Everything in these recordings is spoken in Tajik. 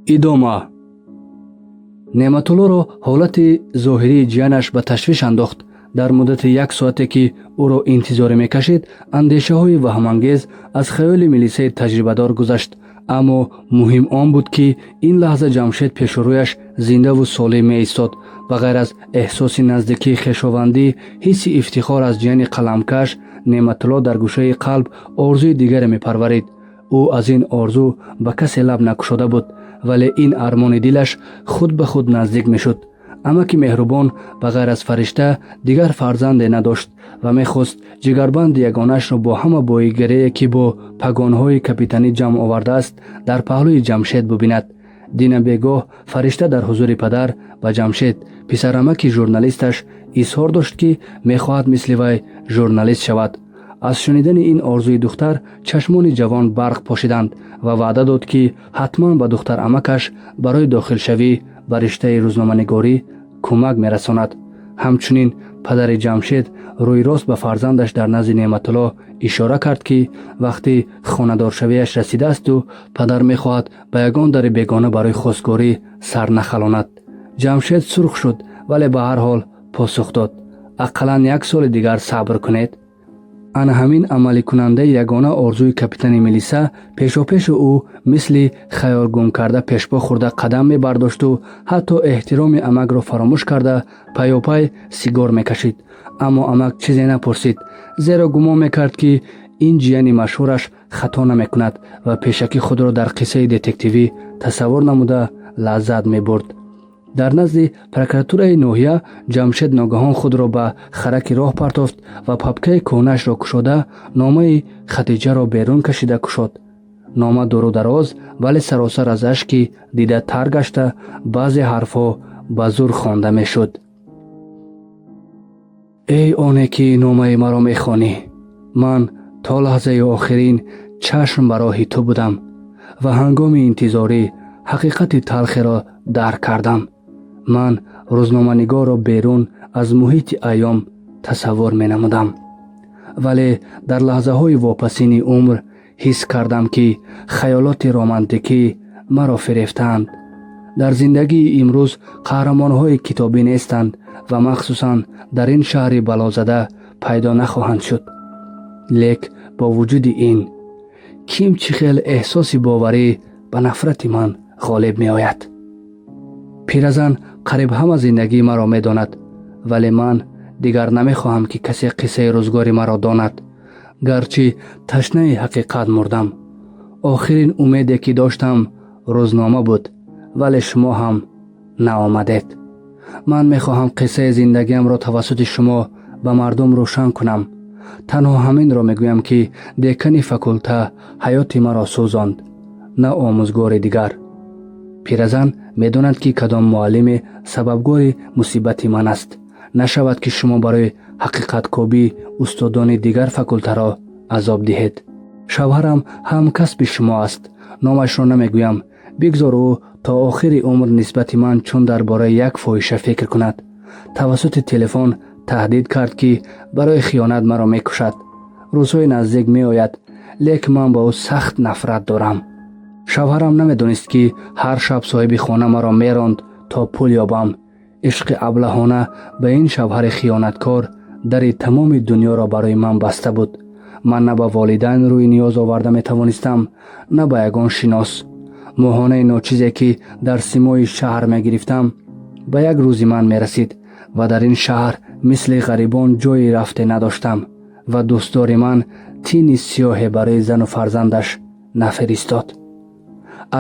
Идома. Неъматуллоро ҳолати зоҳирии ҷиянаш ба ташвиш андохт. Дар муддати як соате, ки ӯро интизорӣ мекашид, андешаҳои ваҳмангез аз хаёли милисаи таҷрибадор гузашт. Аммо муҳим он буд, ки ин лаҳза Ҷамшед пешурӯяш зиндаву солим меистод. Ба ғайр аз эҳсоси наздикии хешовандӣ, ҳисси ифтихор аз ҷияни қаламкаш, Неъматулло дар гӯшаи қалб орзуи дигаре мепарварид. Ӯ аз ин орзу ба касе лаб накушода буд, вале ин армони дилаш худ ба худ наздик мешуд. Амаки меҳрубон ба ғайр аз Фаришта дигар фарзанде надошт ва мехост ҷигарбанди ягонаашро бо ҳама боигарие, ки бо пагонҳои капитанӣ ҷамъ овардааст, дар паҳлӯи Ҷамшед бубинад. Дина бегоҳ Фаришта дар ҳузури падар ба Ҷамшед, писарамаки журналисташ, изҳор дошт, ки мехоҳад мисли вай журналист шавад. Аз шунидани ин орзуи духтар чашмони ҷавон барқ пошиданд ва ваъда дод, ки ҳатман ба духтарамакаш барои дохилшавӣ ба риштаи рӯзноманигорӣ кӯмак мерасонад. Ҳамчунин падари Ҷамшед рӯйрост ба фарзандаш дар назди Неъматулло ишора кард, ки вақти хонадоршавиаш расидаасту падар мехоҳад ба ягон дари бегона барои хостгорӣ сар нахалонад. Ҷамшед сурх шуд, вале ба ҳар ҳол посух дод: «Ақаллан як соли дигар сабр кунед». Ана ҳамин амаликунандаи ягона орзуи капитани милиса пешопешу ӯ мисли хаёлгумкарда пешпо хӯрда қадам мебардошту ҳатто эҳтироми амакро фаромӯш карда, паёпай сигор мекашид. Аммо амак чизе напурсид, зеро гумон мекард, ки ин ҷияни машҳураш хато намекунад, ва пешакӣ худро дар қиссаи детективӣ тасаввур намуда, лаззат мебурд. Дар назди прокуратураи ноҳия Ҷамшед ногаҳон худро ба хараки роҳ партофт ва папкаи кӯҳнаашро кушода, номаи Хадиҷаро берун кашида кушод. Нома дуру дароз, вале саросар аз ашки дида тар гашта, баъзе ҳарфҳо ба зур хонда мешуд. Эй оне, ки номаи маро мехонӣ, ман то лаҳзаи охирин чашм ба роҳи ту будам ва ҳангоми интизорӣ ҳақиқати талхеро дарк кардам. Ман рӯзноманигорро берун аз муҳити айём тасаввур менамудам, вале дар лаҳзаҳои вопасини умр ҳис кардам, ки хаёлоти романтикӣ маро фирефтаанд. Дар зиндагии имрӯз қаҳрамонҳои китобӣ нестанд ва махсусан дар ин шаҳри балозада пайдо нахоҳанд шуд. Лек бо вуҷуди ин ким чӣ хел эҳсоси боварӣ ба нафрати ман ғолиб меояд. Пиразан қариб ҳама зиндагии маро медонад, вале ман дигар намехоҳам, ки касе қиссаи рӯзгори маро донад. Гарчи ташнаи ҳақиқат мурдам. Охирин умеде, ки доштам, рӯзнома буд, вале шумо ҳам наомадед. Ман мехоҳам қиссаи зиндагиамро тавассути шумо ба мардум рӯшан кунам. Танҳо ҳаминро мегӯям, ки декани факулта ҳаёти маро сӯзонд, на омӯзгори дигар. Пиразан медонад, ки кадом муаллиме сабабгори мусибати ман аст. Нашавад, ки шумо барои ҳақиқаткобӣ устодони дигар факултаро азоб диҳед. Шавҳарам ҳамкасби шумо аст. Номашро намегӯям. Бигзор ӯ то охири умр нисбати ман чун дар бораи як фоҳиша фикр кунад. Тавассути телефон таҳдид кард, ки барои хиёнат маро мекушад. Рӯзҳои наздик меояд, лек ман ба ӯ сахт нафрат дорам. Шавҳарам намедонист, ки ҳар шаб соҳиби хона маро меронд, то пул ёбам. Ишқи аблаҳона ба ин шавҳари хиёнаткор дари тамоми дунёро барои ман баста буд. Ман на ба волидайн рӯи ниёз оварда метавонистам, на ба ягон шинос. Моҳонаи ночизе, ки дар симои шаҳр мегирифтам, ба як рӯзи ман мерасид ва дар ин шаҳр мисли ғарибон ҷойи рафте надоштам ва дӯстдори ман тини сиёҳе барои зану фарзандаш нафиристод.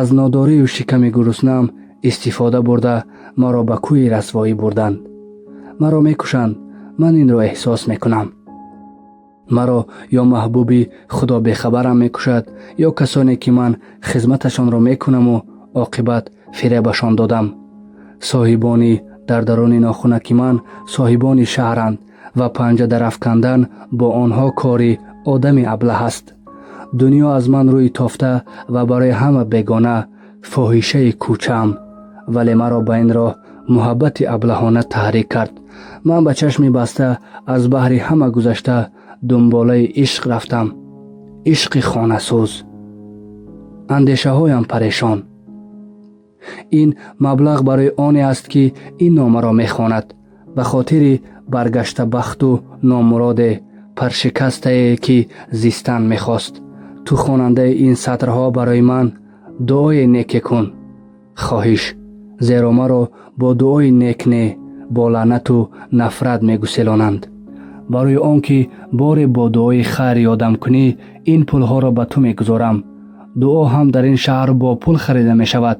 Аз нодорию шиками гуруснаам истифода бурда, маро ба кӯи расвоӣ бурданд. Маро мекушанд, ман инро эҳсос мекунам. Маро ё маҳбуби худобехабарам мекушад, ё касоне, ки ман хизматашонро мекунаму оқибат фиребашон додам. Соҳибони дар даруни нохунаки ман соҳибони шаҳранд ва панҷа дарафкандан бо онҳо кори одами аблаҳ аст. Дунё аз ман рӯи тофта ва барои ҳама бегона фоҳишаи кӯчаам, вале маро ба ин роҳ муҳаббати аблаҳона таҳрик кард. Ман ба чашми баста аз баҳри ҳама гузашта дунболаи ишқ рафтам, ишқи хонасӯз. Андешаҳоям парешон. Ин маблағ барои оне аст, ки ин номаро мехонад, ба хотири баргаштабахту номуроде, паршикастае, ки зистан мехост. Ту, хонандаи ин сатрҳо, барои ман дуои неке кун, хоҳиш, зеро маро бо дуои нек не, бо лаънату нафрат мегуселонанд. Барои он ки боре бо дуои хайр ёдам кунӣ, ин пулҳоро ба ту мегузорам. Дуо ҳам дар ин шаҳр бо пул харида мешавад.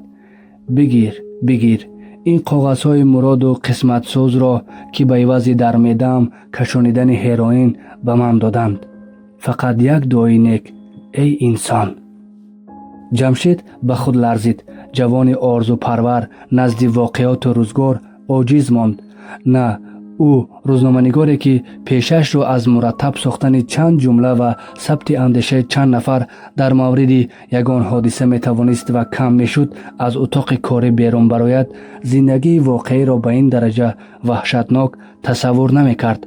Бигир, бигир ин коғазҳои муроду қисматсӯзро, ки ба ивази дар меъдаам кашонидани ҳероин ба ман доданд. Фақат як дуои нек, эй инсон. Ҷамшед ба худ ларзид. Ҷавони орзупарвар назди воқеоту рӯзгор оҷиз монд. На ӯ, рӯзноманигоре, ки пешашро аз мураттаб сохтани чанд ҷумла ва сабти андешаи чанд нафар дар мавриди ягон ҳодиса метавонист ва кам мешуд аз утоқи корӣ берун барояд, зиндагии воқеиро ба ин дараҷа ваҳшатнок тасаввур намекард.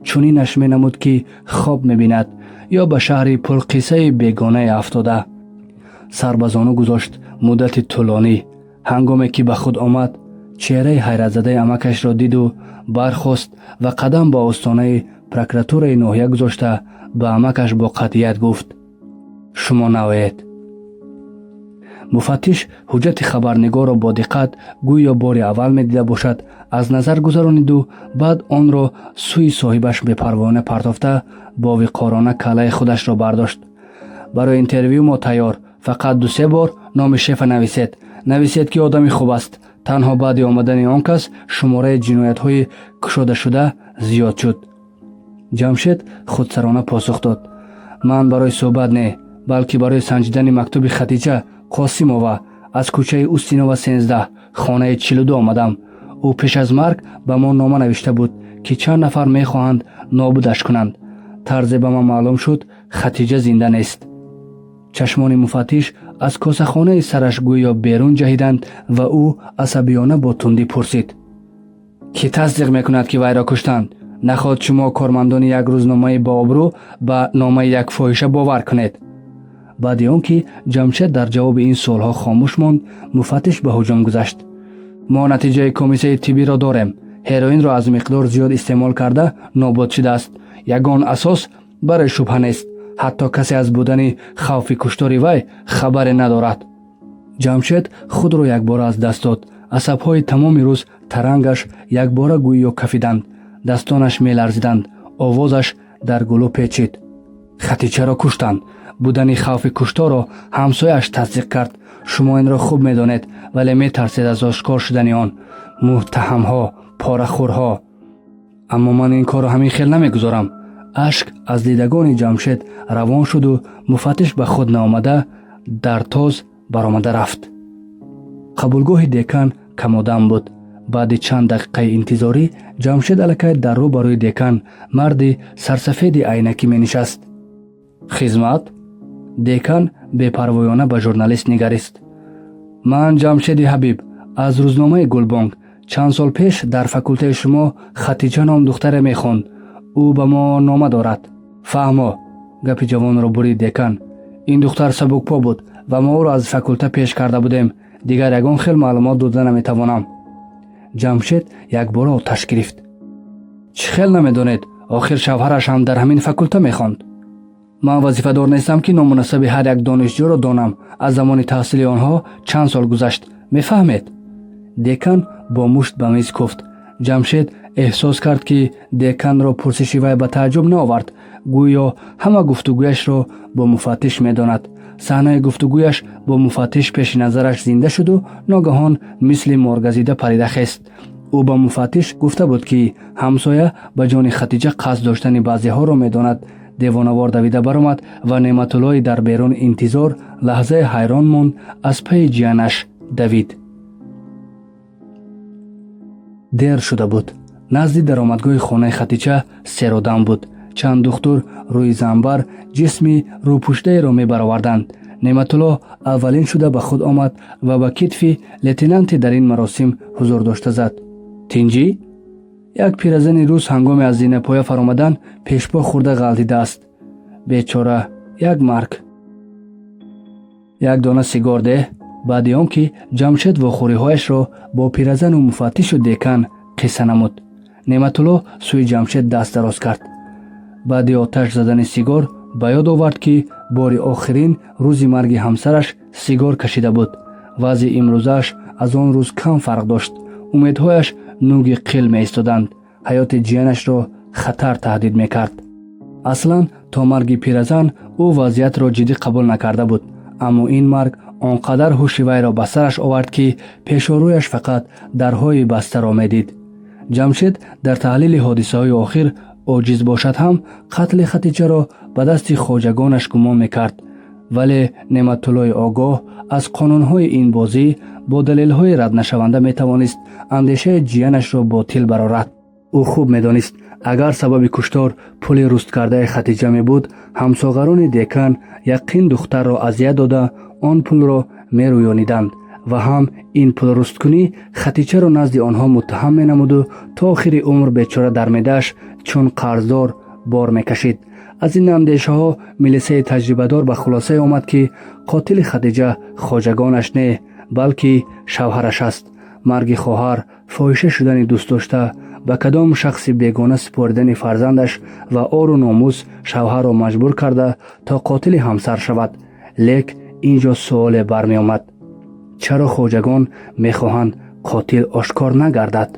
Чунинаш менамуд, ки хоб мебинад ё ба шаҳри пурқиссаи бегонае афтода. Сар ба зону гузошт муддати тӯлонӣ. Ҳангоме ки ба худ омад, чеҳраи ҳайратзадаи амакашро диду бархост ва қадам ба остонаи прокуратураи ноҳия гузошта, ба амакаш бо қатъият гуфт: «Шумо наоед». Муфаттиш ҳуҷҷати хабарнигорро бо диққат, гӯё бори аввал медида бошад, аз назар гузарониду баъд онро сӯи соҳибаш бепарвоона партофта, бовиқорона каллаи худашро бардошт. «Барои интервю мо тайёр. Фақат дусе бор номи шефа нависед. Нависед, ки одами хуб аст. Танҳо баъди омадани он кас шумораи ҷиноятҳои кушодашуда зиёд шуд». Ҷамшед худсарона посух дод: «Ман барои суҳбат не, балки барои санҷидани мактуби Хадиҷа Қосимова аз кӯчаи Устинова, 13, хонаи 42 омадам. Ӯ пеш аз марг ба мо нома навишта буд, ки чанд нафар мехоҳанд нобудаш кунанд. Тарзе ба ман маълум шуд, Хатиҷа зинда нест». Чашмони муфаттиш аз косахонаи сараш гӯё берун ҷаҳиданд ва ӯ асабиёна бо тундӣ пурсид: «Кӣ тасдиқ мекунад, ки вайро куштанд? Наход шумо, кормандони як рӯзномаи бообрӯ, ба номаи як фоҳиша бовар кунед?» Баъди он ки Ҷамшед дар ҷавоби ин суолҳо хомӯш монд, муфаттиш ба ҳуҷум гузашт: «Мо натиҷаи комиссияи тиббиро дорем. Ҳероинро аз миқдор зиёд истеъмол карда нобуд шудааст. Ягон асос барои шубҳа нест. Ҳатто касе аз будани хавфи куштори вай хабаре надорад». Ҷамшед худро якбора аз даст дод. Асабҳои тамоми рӯз тарангаш якбора гӯё кафиданд. Дастонаш меларзиданд, овозаш дар гулӯ печид: «Хатичаро куштанд. Будани хавфи кушторро ҳамсояаш тасдиқ кард. Шумо инро хуб медонед, вале метарсед аз ошкор шудани он. Муттаҳамҳо порахӯрҳо. Аммо ман ин корро ҳамин хел намегузорам». Ашк аз дидагони Ҷамшед равон шуду муфаттиш ба худ наомада дар тоз баромада рафт. Қабулгоҳи декан камодам буд. Баъди чанд дақиқаи интизорӣ Ҷамшед аллакай дар рӯ барои декан, марди сарсафеди айнакӣ, менишаст. «Хизмат?» Декан бепарвоёна ба журналист нигарист. «Ман Ҷамшеди Ҳабиб аз рӯзномаи «Гулбонг». Чанд сол пеш дар факултаи шумо Хатиҷа ном духтаре мехонд. Ӯ ба мо нома дорад». «Фаҳмо», гапи ҷавонро бурид декан. «Ин духтар сабукпо буд ва мо ӯро аз факулта пеш карда будем. Дигар ягон хел маълумот дода наметавонам». Ҷамшед якбора оташ гирифт: «Чӣ хел намедонед? Охир шавҳараш ҳам дар ҳамин факулта мехонд». «Ман вазифадор нестам, ки ному насаби ҳар як донишҷӯро донам. Аз замони таҳсили онҳо чанд сол гузашт, мефаҳмед?» Декан бо мушт ба миз куфт. Ҷамшед эҳсос кард, ки деканро пурсиши вай ба тааҷҷуб наовард. Гӯё ҳама гуфтугӯяшро бо муфаттиш медонад. Саҳнаи гуфтугӯяш бо муфаттиш пеши назараш зинда шуду ногаҳон мисли моргазида парида хест. Ӯ ба муфаттиш гуфта буд, ки ҳамсоя ба ҷони Хатиҷа қасд доштани баъзеҳоро медонад. Девонавор давида баромад ва Неъматуллои дар берун интизор лаҳзае ҳайрон монд, аз пайи ҷиянаш давид. Дер шуда буд. Назди даромадгоҳи хонаи Хатича серодам буд. Чанд духтур рӯи занбар ҷисми рӯпӯшдаеро мебароварданд. Неъматулло аввалин шуда ба худ омад ва ба китфи лейтенанти дар ин маросим ҳузур дошта зад: «Тинҷӣ?» «Як пиразани рус ҳангоми аз зинапоя фаромадан пешпо хӯрда ғалтидааст. Бечора, як марг». «Як дона сигор деҳ», Баъди он ки Ҷамшед вохӯриҳояшро бо пиразану муфаттишу декан қисса намуд, Неъматулло сӯи Ҷамшед даст дароз кард. Баъди оташ задани сигор ба ёд овард, ки бори охирин рӯзи марги ҳамсараш сигор кашида буд. Вазъи имрӯзааш аз он рӯз кам фарқ дошт. Умедҳояш нуги қил меистоданд. Ҳаёти ҷиянашро хатар таҳдид мекард. Аслан то марги пиразан ӯ вазъиятро ҷиддӣ қабул накарда буд, аммо ин марг он қадар ҳуши вайро ба сараш овард, ки пешорӯяш фақат дарҳои бастаро медид. Ҷамшед дар таҳлили ҳодисаҳои охир оҷиз бошад ҳам, қатли Хатиҷаро ба дасти хоҷагонаш гумон мекард. Вале Неъматуллои огоҳ аз қонунҳои ин бозӣ бо далелҳои раднашаванда метавонист андешаи ҷиянашро ботил барорад. Ӯ хуб медонист, агар сабаби куштор пули русткардаи Хатиҷа мебуд, ҳамсоғарони декан яқин духтарро азият дода, он пулро мерӯёниданд ва ҳам ин пулрусткунӣ Хатичаро назди онҳо муттаҳам менамуду то охири умр бечора дар меъдааш чун қарздор бор мекашид. Аз ин андешаҳо милисаи таҷрибадор ба хулосае омад, ки қотили Хадиҷа хоҷагонаш не, балки шавҳараш аст. Марги хоҳар, фоҳиша шудани дӯстдошта, ба кадом шахси бегона супоридани фарзандаш ва ору номус шавҳарро маҷбур карда, то қотили ҳамсар шавад. Лек ин ҷо суоле бармеомад: чаро хоҷагон мехоҳанд қотил ошкор нагардад?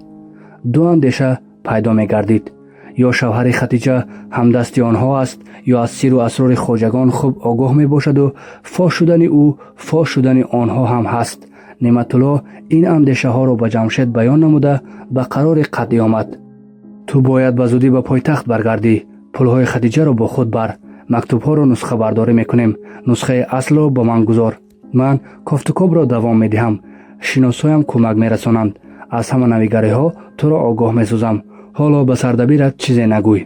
Ду андеша пайдо мегардид: ё шавҳари Хатиҷа ҳамдасти онҳо аст, ё аз сиру асрори хоҷагон хуб огоҳ мебошаду фош шудани ӯ фош шудани онҳо ҳам ҳаст. Неъматулло ин андешаҳоро ба Ҷамшед баён намуда, ба қарори қатъӣ омад: «Ту бояд ба зудӣ ба пойтахт баргардӣ. Пулҳои Хадиҷаро бо худ бар. Мактубҳоро нусхабардорӣ мекунем. Нусхаи аслро ба ман гузор. Ман кофтукобро давом медиҳам. Шиносҳоям кӯмак мерасонанд. Аз ҳама навигариҳо туро огоҳ месозам. Ҳоло ба сардабират чизе нагӯй».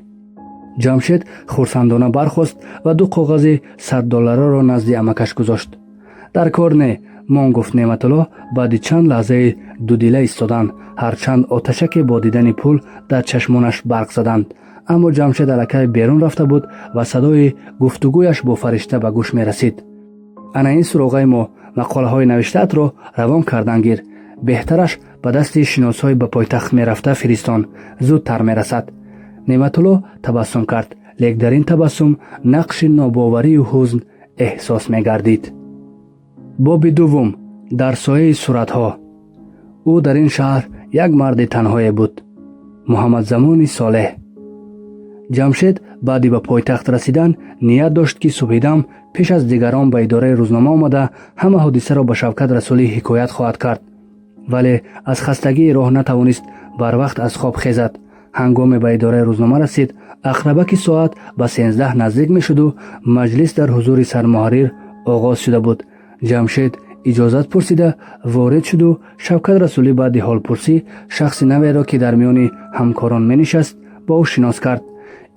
Ҷамшед хурсандона бархост ва ду коғази 100 доллараро назди амакаш гузошт. «Дар кор не, мон», гуфт Неъматулло баъди чанд лаҳзаи дудила истодан. Ҳарчанд оташаке бо дидани пул дар чашмонаш барқ заданд, аммо Ҷамшед аллакай берун рафта буд ва садои гуфтугӯяш бо Фаришта ба гӯш мерасид: «Ана ин суроғаи мо. Мақолаҳои навиштаатро равон кардан гир. Беҳтараш ба дасти шиносҳои ба пойтахт мерафта фиристон, зудтар мерасад». Неъматулло табассум кард, лек дар ин табассум нақши нобоварию ҳузн эҳсос мегардид. Боби дуввум. Дар сояи суратҳо. Ӯ дар ин шаҳр як марди танҳое буд. Муҳаммадзамони Солеҳ. Ҷамшед баъди ба пойтахт расидан ният дошт, ки субҳидам пеш аз дигарон ба идораи рӯзнома омада, ҳама ҳодисаро ба Шавкат Расулӣ ҳикоят хоҳад кард, вале аз хастагии роҳ натавонист барвақт аз хоб хезад. Ҳангоме ба идораи рӯзнома расид, ақрабаки соат ба 13 наздик мешуду маҷлис дар ҳузури сармуҳаррир оғоз шуда буд. Ҷамшед иҷозат пурсида ворид шуду Шавкат Расулӣ баъди ҳолпурсӣ шахси наверо, ки дар миёни ҳамкорон менишаст, ба ӯ шинос кард: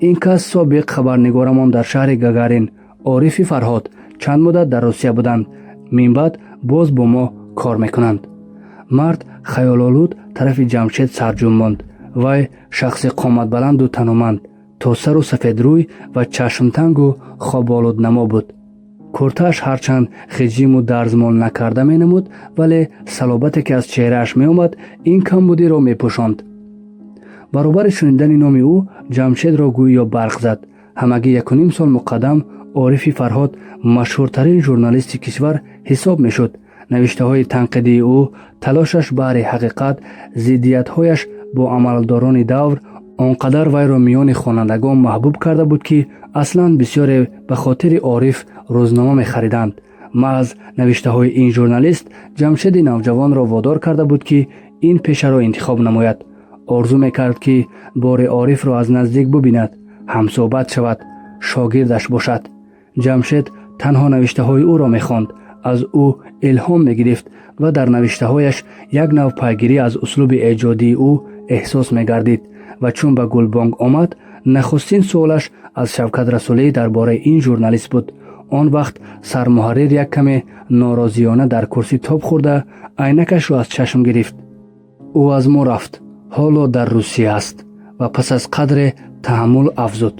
«Ин кас собиқ хабарнигорамон дар шаҳри Гагарин, Орифи Фарҳод, чанд муддат дар Русия буданд, минбаъд боз бо мо кор мекунанд». Мард хаёлолуд тарафи Ҷамшед сарҷунбонд. Вай шахси қоматбаланду тануманд, то сару сафедрӯй ва чашмтангу хоболуднамо буд. Куртааш ҳарчанд хиҷиму дарзмол накарда менамуд, вале салобате, ки аз чеҳрааш меомад, ин камбудиро мепӯшонд. Баробари шунидани номи ӯ Ҷамшедро гӯё барқ зад. Ҳамагӣ 1,5 сол муқаддам Орифи Фарҳод машҳуртарин журналисти кишвар ҳисоб мешуд. Навиштаҳои танқидии ӯ, талошаш баҳри ҳақиқат, зиддиятҳояш бо амалдорони давр он қадар вайро миёни хонандагон маҳбуб карда буд, ки аслан бисёре ба хотири Ориф рӯзнома мехариданд. Маҳз навиштаҳои ин журналист Ҷамшеди навҷавонро водор карда буд, ки ин пешаро интихоб намояд. Орзу мекард, ки боре Орифро аз наздик бубинад, ҳамсӯҳбат шавад, шогирдаш бошад. Ҷамшед танҳо навиштаҳои ӯро мехонд, аз ӯ илҳом мегирифт ва дар навиштаҳояш як нав пайгирӣ аз услуби эҷодии ӯ эҳсос мегардид. Ва чун ба Гулбонг омад, нахустин суолаш аз Шавкат Расулӣ дар бораи ин журналист буд. Он вақт сармуҳаррир як каме норозиёна дар курсӣ тоб хӯрда, айнакашро аз чашм гирифт: «Ӯ аз мо рафт, ҳоло дар Русия аст». Ва пас аз қадре таҳаммул афзуд: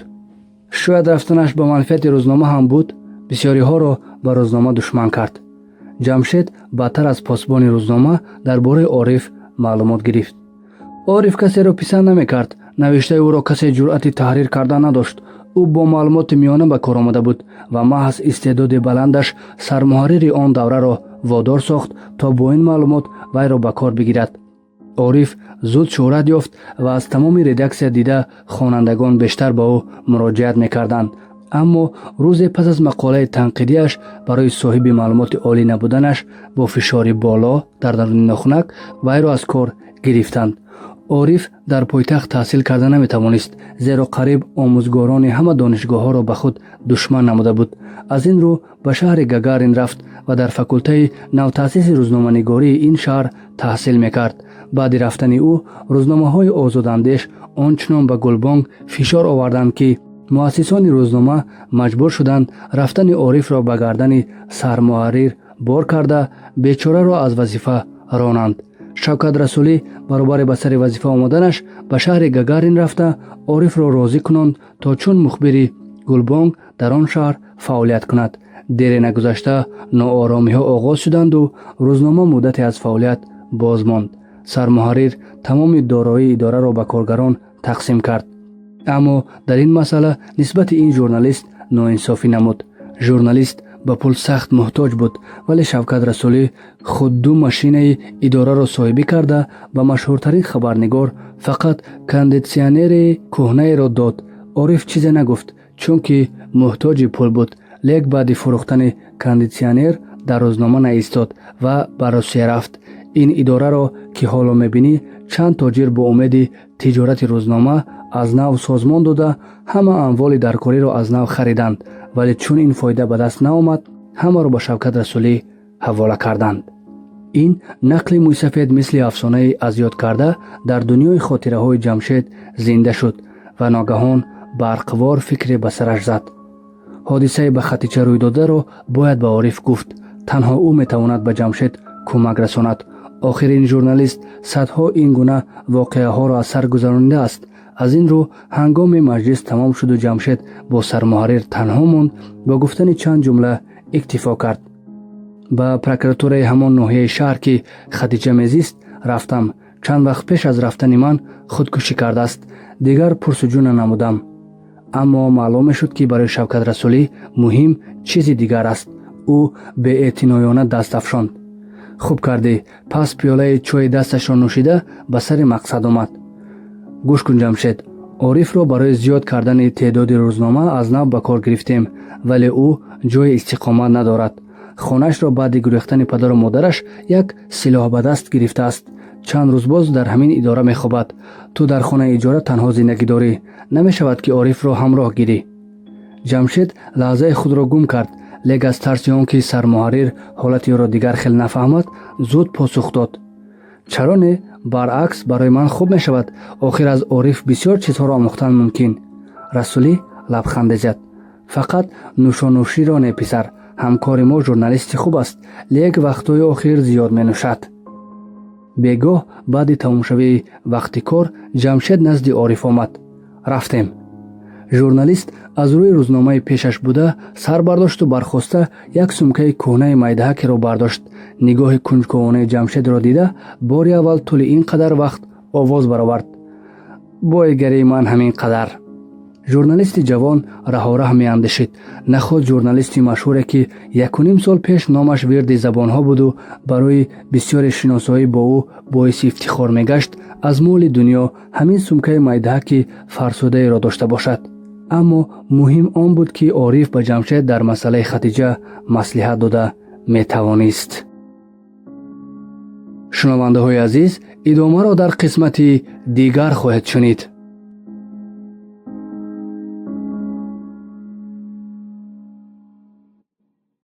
«Шояд рафтанаш ба манфиати рӯзнома ҳам буд, бисёриҳоро ба рӯзнома душман кард». Ҷамшед баъдтар аз посбони рӯзнома дар бораи Ориф маълумот гирифт. Ориф касеро писанд намекард. Навиштаи ӯро касе ҷуръати таҳрир кардан надошт. Ӯ бо маълумоти миёна ба кор омада буд ва маҳз истеъдоди баландаш сармуҳаррири он давраро водор сохт, то бо ин маълумот вайро ба кор бигирад. Ориф зуд шӯҳрат ёфт ва аз тамоми редаксия дида хонандагон бештар ба ӯ муроҷиат мекарданд. Аммо рӯзе пас аз мақолаи танқидиаш барои соҳиби маълумоти олӣ набуданаш бо фишори боло дар даруни нохунак вайро аз кор гирифтанд. Ориф дар пойтахт таҳсил карда наметавонист, зеро қариб омӯзгорони ҳама донишгоҳҳоро ба худ душман намуда буд. Аз ин рӯ ба шаҳри Гагарин рафт ва дар факултаи навтаъсиси рӯзноманигории ин шаҳр таҳсил мекард. Баъди рафтани ӯ рӯзномаҳои озодандеш он чунон ба Гулбонг фишор оварданд, ки муассисони рӯзнома маҷбур шуданд рафтани Орифро ба гардани сармуҳаррир бор карда, бечораро аз вазифа ронанд. Шавкат Расулӣ баробари ба сари вазифа омаданаш ба шаҳри Гагарин рафта, Орифро розӣ кунонд, то чун мухбири Гулбонг дар он шаҳр фаъолият кунад. Дере нагузашта нооромиҳо оғоз шуданду рӯзнома муддате аз фаъолият боз монд. Сармуҳаррир тамоми дороии идораро ба коргарон тақсим кард, аммо дар ин масъала нисбати ин журналист ноинсофӣ намуд. Журналист ба пул сахт муҳтоҷ буд, вале Шавкат Расулӣ худ ду машинаи идораро соҳибӣ карда, ба машҳуртарин хабарнигор фақат кондитсионери кӯҳнаеро дод. Ориф чизе нагуфт, чунки муҳтоҷи пул буд. Лек баъди фурӯхтани кондитсионер дар рӯзнома наистод ва ба Русия рафт. Ин идораро, ки ҳоло мебинӣ, чанд тоҷир бо умеди тиҷорати рӯзнома аз нав созмон дода, ҳама амволи даркориро аз нав хариданд, вале чун ин фоида ба даст наомад, ҳамаро ба Шавкат Расулӣ ҳавола карданд. Ин нақли мӯйсафед мисли афсонаи аз ёд карда дар дунёи хотираҳои Ҷамшед зинда шуд ва ногаҳон барқвор фикре ба сараш зад. Ҳодисаи ба Хатича рӯйдодаро бояд ба Ориф гуфт. Танҳо ӯ метавонад ба Ҷамшед кӯмак расонад. Охир ин журналист садҳо ин гуна воқеаҳоро аз сар гузаронидааст. Аз ин рӯ ҳангоми маҷлис тамом шуду Ҷамшед бо сармуҳаррир танҳо монд, бо гуфтани чанд ҷумла иктифо кард. Ба прокуратураи ҳамон ноҳияи шаҳр, ки Хадиҷа мезист, рафтам. Чанд вақт пеш аз рафтани ман худкушӣ кардааст. Дигар пурсуҷӯ нанамудам, аммо маълум мешуд, ки барои Шавкат Расулӣ муҳим чизи дигар аст. Ӯ беэътиноёна даст афшонд. Хуб кардӣ. Пас пиёлаи чойи дасташро нӯшида, ба сари мақсад омад. Гӯш кун, Ҷамшед. Орифро барои зиёд кардани теъдоди рӯзнома аз нав ба кор гирифтем, вале ӯ ҷойи истиқомат надорад. Хонаашро баъди гурехтани падару модараш як силоҳбадаст гирифтааст. Чанд рӯз боз дар ҳамин идора мехобад. Ту дар хонаи иҷора танҳо зиндагӣ дорӣ. Намешавад, ки Орифро ҳамроҳ гирӣ? Ҷамшед лаҳзаи худро гум кард, лек аз тарси он ки сармуҳаррир ҳолати ӯро дигар хел нафаҳмад, зуд посух дод: «Чаро не? Баръакс, барои ман хуб мешавад. Охир аз Ориф бисёр чизҳоро омӯхтан мумкин». Расулӣ лабханде зад. «Фақат нӯшонӯширо не, писар. Ҳамкори мо журналисти хуб аст, лек вақтҳои охир зиёд менӯшад». Бегоҳ баъди тамомшавии вақти кор Ҷамшед назди Ориф омад. Рафтем. Журналист аз рӯи рӯзномаи пешаш буда сар бардошту бархоста як сумкаи кӯҳнаи майдаҳакеро бардошт. Нигоҳи кунҷковонаи Ҷамшедро дида, бори аввал тӯли ин қадар вақт овоз баровард: «Боигарии ман ҳамин қадар». Журналисти ҷавон раҳораҳ меандешид: наход журналисти машҳуре, ки якуним сол пеш номаш вирди забонҳо буду барои бисёре шиносоӣ бо ӯ боиси ифтихор мегашт, аз моли дунё ҳамин сумкаи майдаҳаки фарсудаеро дошта бошад. Аммо муҳим он буд, ки Ориф ба Ҷамшед дар масъалаи Хадиҷа маслиҳат дода метавонист. Шунавандаҳои азиз, идомаро дар қисмати дигар хоҳед шунид.